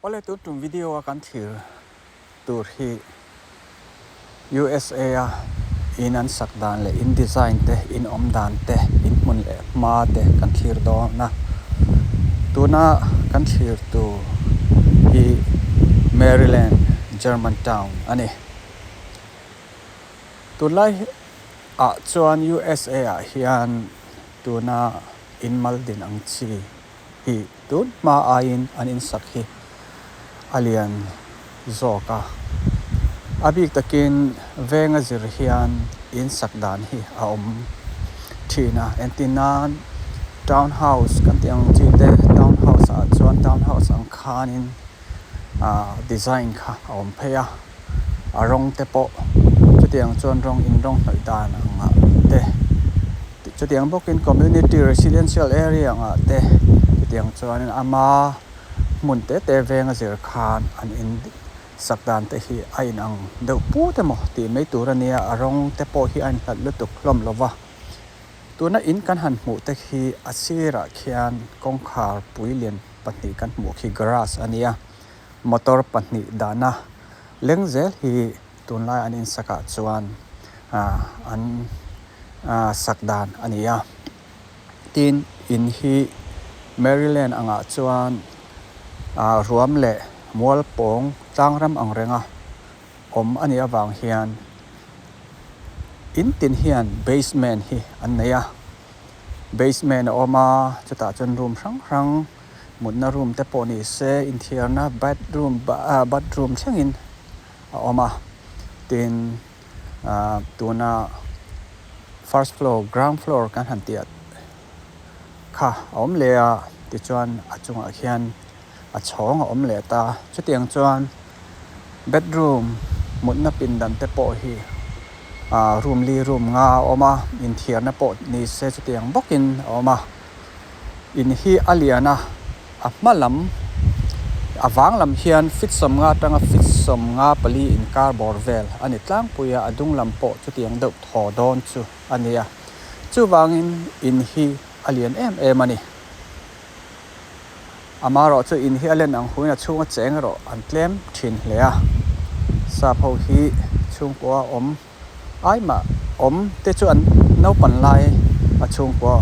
Awle tun tum video a kan thlir tur hi USA a in an sak dan leh in design te in awm dan te in hmun leh hma te kan thlir dawn a tuna kan thlir tur hi Maryland Germantown a ni. Tunlai ah chuan USA ah hian tuna in mal din ang chi hi tun hma aiin an insak hi a lian zawk a. A bik takin venga zir hian insak dan hi a awm thin a. Entir nan town house kan tih ang chi te town house ah chuan town house ang khanin ah design kha a awm phei a. A rawng te pawh chutiang chuan rawng in rawng hnawih dan angah te. Chutiang bawkin community residential area angah te chutiang chuanin ama hmun te te venga zir khan an in sak dan te hi a inang deuh put emaw tih mai tur a nia, a rawng te pawh hi a inhlat lutuk hlawm lo va. Tuna in kan han hmuh te khi a sirah khian kawngkhar pui lian pahnih kan hmuh khi garage a nia, motor pahnih dahna leng zel hi tunlai an insakah chuan ah an ah sak dan a ni a tin in hi Maryland angah chuan ah ruam leh mual pawng tlang ram ang renga awm a nih avang hian in tin hian basement hi an nei a basement a awm a chutah chuan room hrang hrang mutna room te pawh ni se inthiarna bathroom ah bathroom thlengin a awm a tin ah tuna first floor ground floor kan han tih kha a awm leh a tichuan a chungah khian a chhawng a awm leh ta chutiang chuan bedroom mutna pindan te pawh hi ah room li room nga a awm a inthiarna pawh ni se chutiang bawkin a awm a. In hi a lian a, a hma lam a vang lam hian feet 50 atanga feet 54 inkar bawr vel a ni tlangpui a, a dung lam pawh chutiang deuh thaw dawn chu a ni a. Chuvangin in hi a lian em em a ni. Amaherawh chu in hi a len ang huin a chhunga cheng erawh an tlem thin hle a. Sap ho hi chhungkua awm Ai mah awm te chu an naupan lai a chhungkua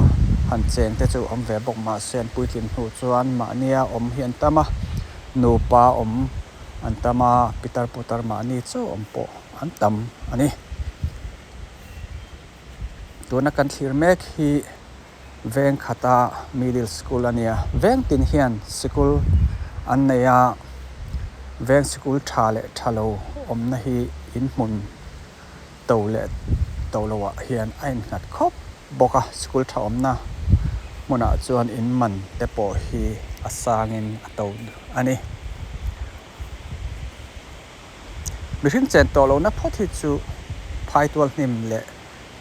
han cheng te chu awm ve bawk mahse an puitlin hnu chuan mahnia awm hi an tam a, nupa awm an tam a, pitar putar mahni chauh awm pawh an tam a ni. Tuna kan thlir mek hi veng khata middle school a nia, veng tin hian sikul an nei a, veng sikul tha leh tha lo awmna hi inhmun to leh to loah hian a innghat khawp bawk a, sikul tha awmna hmunah chuan in man te pawh hi a sangin a to a ni. Mihring chen tawh lohna phawt hi chu phaitual hnim leh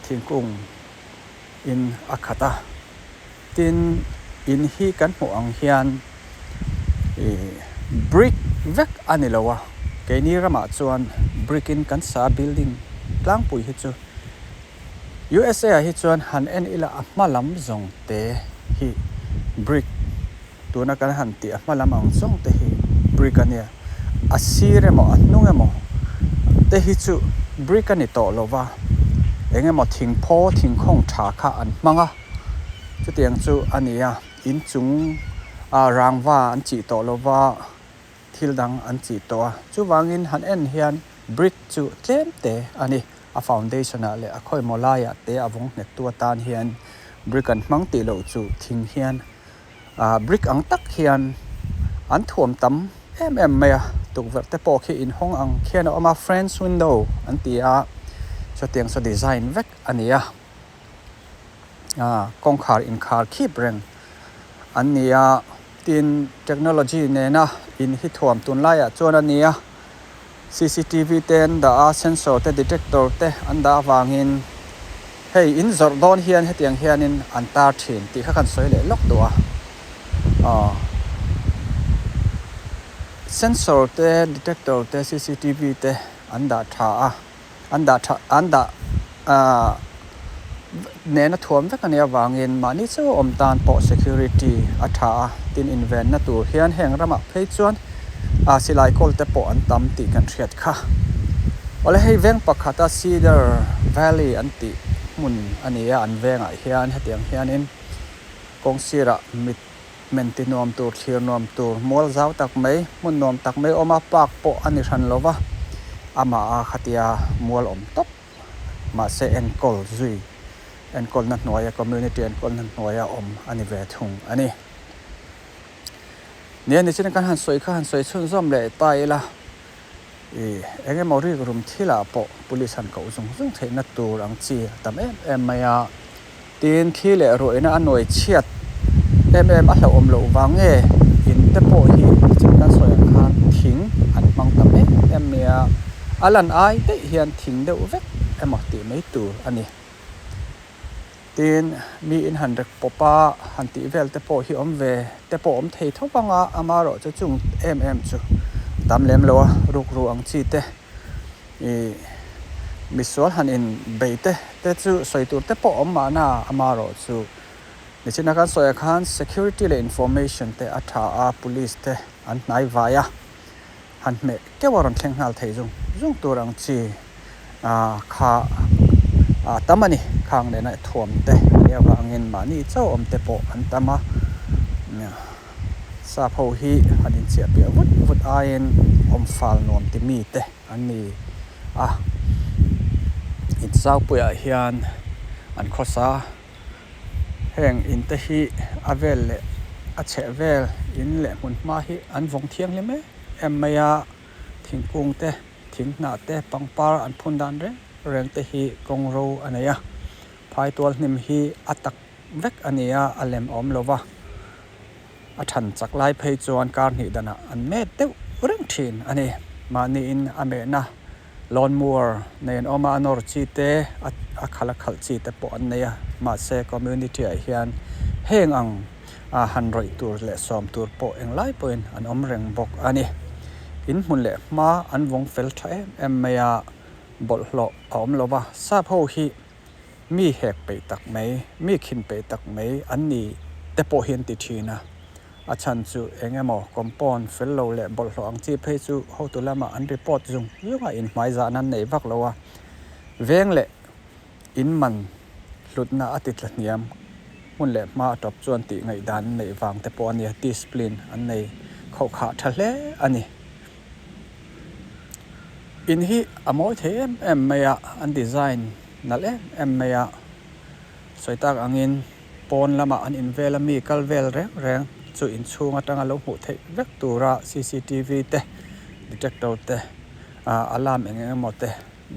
thingkung in a khat a, tin in hi kan hmuh ang hian ih brick vek a ni lo a, keini ramah chuan brick in kan sa building tlangpui hi chu USA ah hi chuan han en ila a hma lam zawng te hi brick tuna kan han tih a hma lam ang zawng te hi brick a nia, a sir emaw a hnung emaw te hi chu brick a ni tawh lo va, eng emaw thingphaw thingkhawng tha kha an hmang a, chutiang chu a ni a, inchung ah rangva an chih tawh lo va, thil dang an chih tawh a, chuvangin han en hian brick chu tlem te a ni, a foundation ah leh a khawimaw laiah te a vawng nghet tu atan hian brick an hmang tih loh chu thing hian. ah brick ang tak hian an thuam tam em em mai a tukverh te pawh khi inhawng ang khian a awm a french window an ti a chutiang saw design vek a ni a ah kawngkhar inkhar khip reng an ni a tin technology nena in hi thuam tunlaiah chuan a ni a C_C_T_V te an dah a sensor te detector te an dah avangin hei in zawrh dawn hian hetiang hianin an tar thin tih kha kan sawi leh lawk duh a aw sensor te detector te C_C_T_V te an dah tha a an dah tha an dah ahh nena thuam vek a nih avangin mahni chauh a awm tan pawh security a tha a tin invenna tur hian heng ramah phei chuan. Ah silai kawl te pawh an tam tih kan hriat kha. Awle hei veng pakhata Cedar Valley an tih hmun a ni a, an vengah hian hetiang hianin kawng sirah mit men ti nuam tur, thlir nuam tur, mual zau tak mai, hmun nuam tak mai awm a, park pawh a ni hran lo va, amah a khatia mual awm tawp mahse enkawl zui enkawlna hnuaia community enkawlna hnuaia awm a ni ve thung a ni. Nia nichin kan han sawi kha han sawi chhunzawm leh ta ila ih eng emaw rik rum thilah pawh police han koh zung zung theihna tur ang chi a tam em em mai a, tin thli leh ruahina a nuai chhiat em em a hlauhawm loh vang nge in te pawh hi nichin kan sawi ang khan thing an hmang tam em em mai a, a lan ai daih hian thing deuh vek emaw tih mai tur a ni. Tin, mi in han rek pawp a, han tih vel te pawh hi awm ve te pawh awm thei tho vang a, amaherawh chu chung em em chu tam lem lo a, rukru ang chi te ih misual han in bei te te chu sawi tur te pawh awm mahna amaherawh chu nichina kan sawi ah khan security leh information te a tha a, police te an hnai vai a. Han hmeh keuh a rawn thleng nghal thei zung zung tur ang chi kha a tam a ni. Khang nena thuam te a nih avangin mahni chauh awm te pawh an tam a, sap ho hi han inchiah piah vut vut aiin awm fal nuam ti mi te an ni a, inzaupuiah hian an khawsa. Heng in te hi a vel leh a chheh vel in leh hmun hma hi an vawng thianghlim em em mai a, thingkung te thing hnah te pangpar an phun dan reng reng te hi kawng ro a nei a, phai tual hnim hi a tak vek a ni a, a lem awm lo va, a than chak lai phei chuan kar hnih danah an met deuh reng thin a ni, mahniin a mehna. Lawn mower nei an awm a, a nawr chi te, a khalh a khalh chi te pawh an nei a, mahse community ah hian heng ang a han rawih tur leh sawm tur pawh englai pawhin an awm reng bawk a ni. In hmun leh hma an vawng fel tha em em mai a, bawlhhlawh a awm lo va, sap ho hi mi hek peih tak mai, mi khin peih tak mai an ni te pawh hi an ti thin a. A chhan chu eng emaw compound fel lo leh bawlhhlawh ang chi phei chu hotu lamah an report zung zung a, inhmai zahna an nei vak lo a, veng leh in man hlutna a ti tla hniam hmun leh hma a tawp chuan tih ngaihdan an neih vang te pawh a nia, discipline an nei khauhkhah tha hle a ni. In hi a mawi thei em em mai a, an design nalh em em mai a, sawi tak angin. Pawn lamah an invel a mi kal vel reng reng chu inchhung atanga lo hmuh theih vek tura cctv te detector te ah alarm eng eng emaw te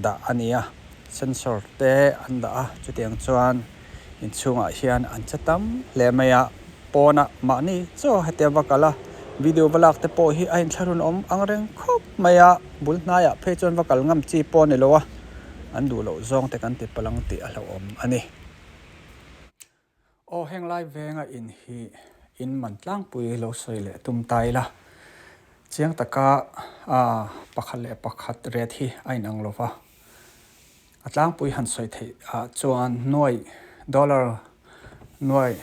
dah a ni a, sensor te an dah a chutiang chuan inchhungah hian an che tam hle mai a, pawnah mahni chaw hetiang va kal a video va lak te pawh hi a inthlahrun awm ang reng khawp mai a, bul hnaiah phei chuan va kal ngam chi pawh a ni lo a, an duh loh zawng te kan ti palang tih a hlauhawm a ni. Aw heng lai venga in hi in man tlangpui lo sawi leh tum ta ila, chiang taka pakhat leh pakhat ret hi a inang lo va, a tlangpui han sawi theih ah chuan nuai dollar nuai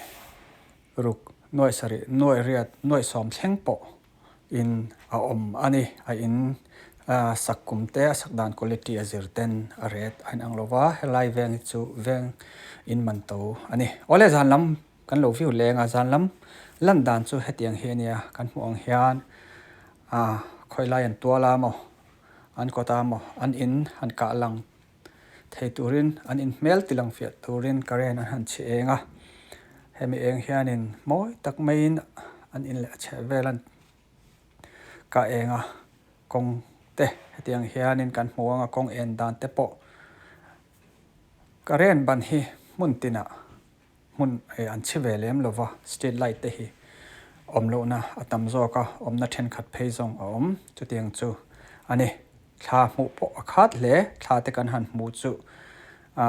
ruk nuai sarih nuai riat nuai sawm thleng pawh in a awm a ni. A in sak kum te a sak dan quality a zir ten a ret a inang lo va, helai veng hi chu veng in man to a ni. Awle zan lam kan lo view leng a, zan lam lan dan chu hetiang hi a nia, kan hmuh ang hian khawi lai an tual a maw, an kawt a maw, an in han kah lang thei turin an in hmel ti lang fiah turin current an han chhi eng a, hemi eng hianin mawi tak maiin an in leh a chheh vel an kah eng a, kawng te hetiang hianin kan hmu ang a kawng en dan te pawh current ban hi hmun tinah hmun eh an chhi ve lem lo va, street light te hi awm lohna a tam zawk a, awmna thenkhat phei zawng a awm chutiang chu a ni. Thla hmuh pawh a khat hle, thla te kan han hmuh chu a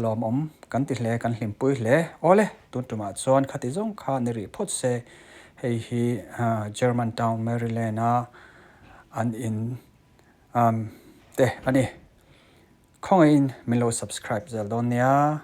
lawmawm kan ti hle, kan hlimpui hle. Awle, tun tumah chuan khati zawng kha ni rih phawt se, hei hi German town Maryland a an in te a ni. Khawngaihin min lo subscribe zel dawn nia.